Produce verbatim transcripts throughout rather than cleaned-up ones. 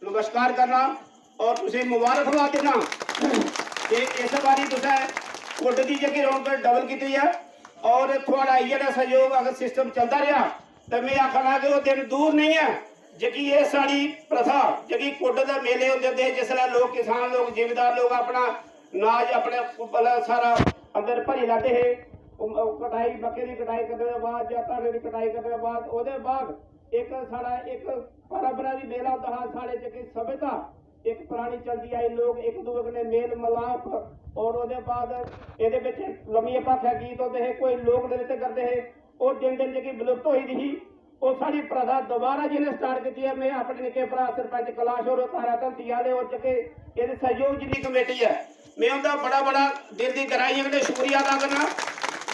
नमस्कार करना और तुसें मुबारकबाद देना कि इस बारी तुसें कुड्ड दी जेह्की रौनक डबल कीती ऐ और थुआढ़ा इ'यै नेहा सैह्योग अगर सिस्टम चलदा रेहा ते में आखना कि ओह् दिन दूर नेईं ऐ। जेह्की एह् साढ़ी प्रथा, जेह्की कुड्ड दे मेले होंदे होंदे हे, जिसलै लोक, किसान लोक, जिमींदार लोक अपना नाज अपने, मतलब, सारा अंदर भरी लैंदे हे। ओह्, ओह् कटाई, मक्कें दी कटाई करने दे बाद जां धानें दी कटाई करने दे बाद, ओह्दे बाद इक साढ़ा इक परंपरा दी मेला होंदा हा। साढ़े जेह्की सभ्यता इक परानी चलदी आई, लोक इक दूए कन्नै मेल मलाप, और ओह्दे बाद एह्दे बिच लम्मिये भाखै गीत होंदे हे, कोई लोक नृत्य करदे हे। ओह् दिन दिन जेह्की विलुप्त होई दी ही, ओह् साढ़ी प्रथा दोबारा जि'नें स्टार्ट कीती ऐ, में अपने निक्के भ्राऽ सरपंच कैलाश होर, तारा धरती आह्ले, और जेह्के एह्दे सैह्योग जिन्नी कमेटी ऐ, में उं'दा बड़ा बड़ा दिल दी गैह्राइयें कन्नै शुक्रिया अदा करना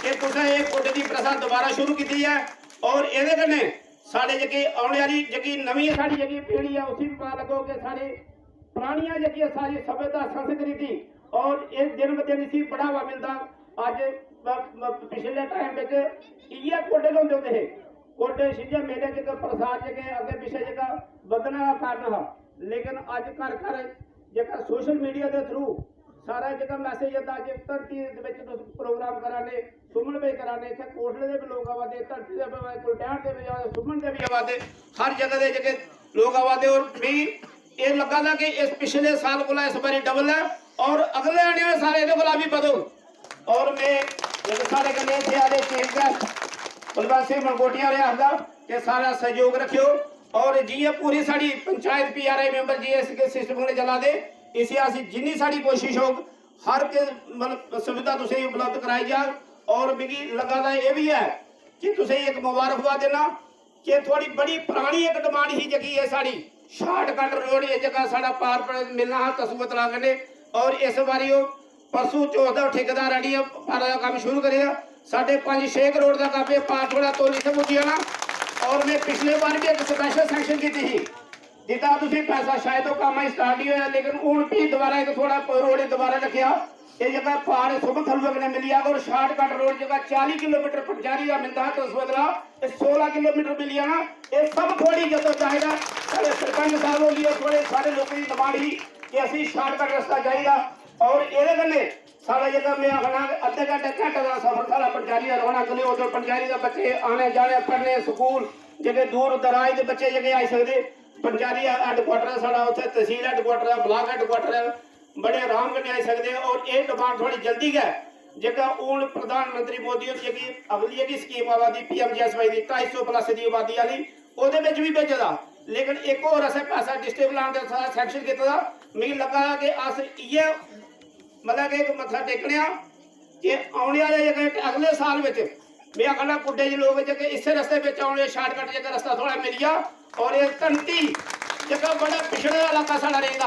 कि तुसें एह् कुड्ड दी प्रथा दोबारा शुरू कीती ऐ। और एह्दे कन्नै साढ़े जेह्के औने आह्ली जेह्की नमीं साढ़ी जेह्की पीढ़ी ऐ, उसी बी पता लग्गग कि साढ़ी परानियां जेह्कियां साढ़ी सभ्यता, संस्कृति और एह् दिन ब दिन इसी बढ़ावा मिलदा। अज्ज ब-, ब-, पिछले टाइम बिच इ'यै कुड्ड गै होंदे होंदे हे। कुड्ड छिंजा मेले च इक प्रसाद जेह्के अग्गें पिच्छें जेह्का बधने दा कारण हा, लेकिन अज्ज घर घर जेह्का सोशल मीडिया दे थ्रू सारा जेह्का मैसेज जंदा कि धरती दे बिच तुस प्रोग्राम करा ने, सुमन भाई करा ने, इत्थै कोटले दे बी लोक आवा दे, धरती दे बी आवा दे, कुलटैन दे बी आवा दे, सुमन दे बी आवा दे, हर जगह दे जेह्के लोक आवा दे। और मिगी एह् लग्गा दा कि इस पिछले साल कोला इस बारी डबल ऐ और अगले आने आह्ले साल एह्दे कोला बी बधोग। और में जेह्के साढ़े कन्नै इत्थै आए दे चीफ गैस्ट कुलवंत सिंह मनकोटिया होरें आखदा कि सारा सैह्योग रक्खेओ और जि'यां पूरी साढ़ी पंचायत पीआरआई मैंबर जी इस सिस्टम कन्नै चला दे, इसी अस जिन्नी साढ़ी कोशिश होग हर के मतलब सुविधा तुसेंगी उपलब्ध कराई जाग। और मिगी लग्गा दा एह् बी ऐ कि तुसेंगी इक मुबारकबाद देना कि थुआढ़ी बड़ी परानी इक डिमांड ही जेह्की एह् साढ़ी शार्टकट रोड एह् जेह्का साढ़ा पार पर मिलना हा तसुआ तलाऽ कन्नै, और इस बारी ओह् परसों चौथ दा ठेकेदार आनियै पारा दा कम्म शुरू करेआ। साढ़े पंज छे करोड़ दा कम्म एह् पार थुआढ़ा तौली इत्थै पुज्जी जाना। और में पिछले बार बी इक स्पैशल सैंक्शन कीती ही, दित्ता तुसें पैसा, शायद ओह् कम्म अजें स्टार्ट निं होआ, लेकिन हून भी दोबारा इक थुआढ़ा रोड दोबारा रक्खेआ। एह् जेह्का पार ऐ सुमन थल्लुए कन्नै मिली जाग और शार्टकट रोड जेह्का चाली किलोमीटर पंचैरी दा मिलदा हा तसुआ तलाऽ, एह् सोलां किलोमीटर मिली जाना। एह् सब थुआढ़ी जद्दोजहद ऐ, साढ़े सरपंच साहब होंदी ऐ, थुआढ़े सारे लोकें दी डिमांड ही कि असें शार्टकट रस्ता चाहिदा। और एह्दे कन्नै साढ़ा जेह्का में आखना कि अद्धे घैंटे, घैंटे दा सफर साढ़ा पंचैरी दा रौह्ना, गले उद्धर पंचैरी दा बच्चे आने जाने पढ़ने स्कूल, जेह्के दूर दराज दे बच्चे जेह्के आई सकदे, पंचैरी हैडक्वार्टर ऐ साढ़ा, उत्थै तसील हैडक्वार्टर ऐ, ब्लाक हैडक्वार्टर ऐ, बड़े आराम कन्नै आई सकदे। और एह् डिमांड थुआढ़ी जल्दी गै, जेह्का हून प्रधानमंत्री मोदी होर जेह्की अगली जेह्की स्कीम आवा दी पीएमजीएसवाई दी ढाई सौ प्लस दी आबादी आह्ली, ओह्दे बिच बी भेजे दा। लेकिन इक होर असें पैसा डिस्ट्रिक्ट प्लान दे सारा सैंक्शन कीते दा। मिगी लग्गा दा कि अस इ'यै मतलब कि इक मत्था टेकने आं कि औने आह्ले जेह्के अगले साल बिच में आखना कुड्डे च लोक जेह्के इस्सै रस्ते बिच औने, शार्टकट जेह्का रस्ता थोह्ड़ा मिली जा। और एह् धनती जेह्का बड़ा पिछड़े दा इलाका साढ़ा रेही दा